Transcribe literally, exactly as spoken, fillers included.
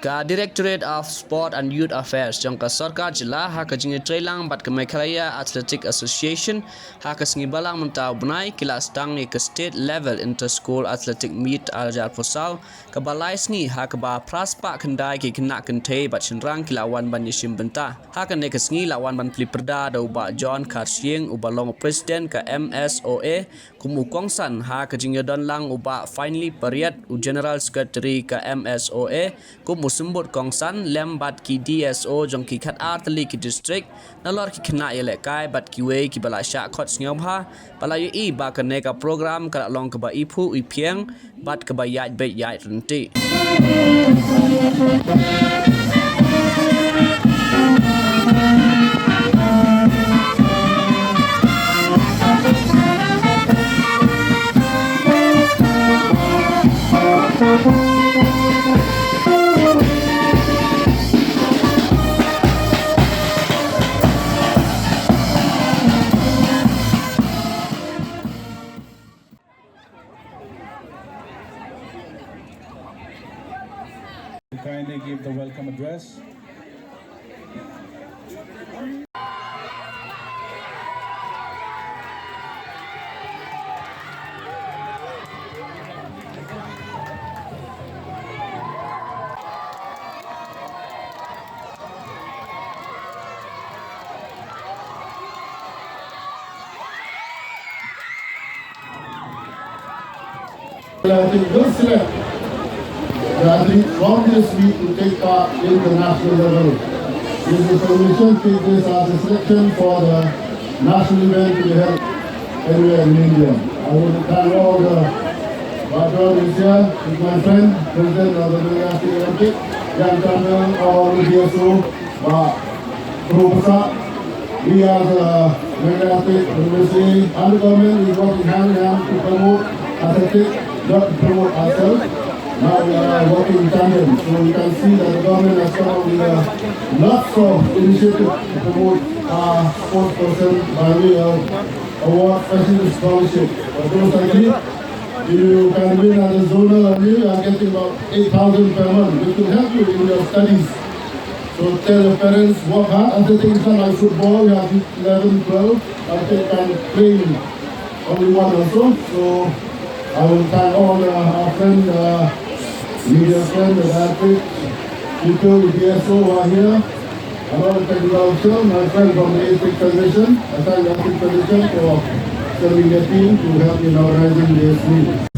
Ka Directorate of Sport and Youth Affairs jong ka Sorkar Jylla ha ka jingïatreilang bad ka Meghalaya Athletic Association ha ka sngi Balang mynta u bnai ki la sdang ïa ka State Level Inter School Athletic Meet ar hajar arphew saw kaba lai sngi ha kaba phra spah khyndai ki khynnah kynthei bad shynrang ki la wan ban ïashim bynta. Ha kane ka sngi la wan ban plie pyrda da u Bah John Kharshiing uba long u President ka M S O A, kum u kongsan ha ka jingïadon lang u Bah Finely Pariat u General Secretary ka M S O A, kum u symbud kongsan lem bad ki D S O jong ki khatar tylli ki district, nalor ki khynnah ïalehkai bad kiwei kiba la shah khot sngewbha ba la ïohi ba kane ka program ka la long kaba iphuh iphieng bad kaba ïaid beit ïaid ryntih. Kindly give the welcome address. I think will select the athlete from this week to take part in the national level. This is permission take this as a selection for the national event to be held anywhere in India. I want to thank all the Bah John is here, is my friend, President of the Meghalaya State Olympic, Jan Tandon, all the D S O, Bah Kro Pasar. We as a Meghalaya State University and the government is working hand in hand to promote athletics, not to promote ourselves. Now we are working in tandem, so we can see that the government has come up with uh, lots of initiatives to promote our sports person by way of award, special scholarship. For those like you, if you can win at the zonal level, you are getting about eight thousand per month, which will help you in your studies. So tell your parents, work hard. Athletics is not like football, you have eleven, twelve. Athlete can train only one also. So I will thank all uh, our friend, uh, media friend, the athlete, people, the D S O who are here, and all the technical official, my friend from the Athletic Federation. I thank the Athletic Federation for sending their team to help in organizing this meet.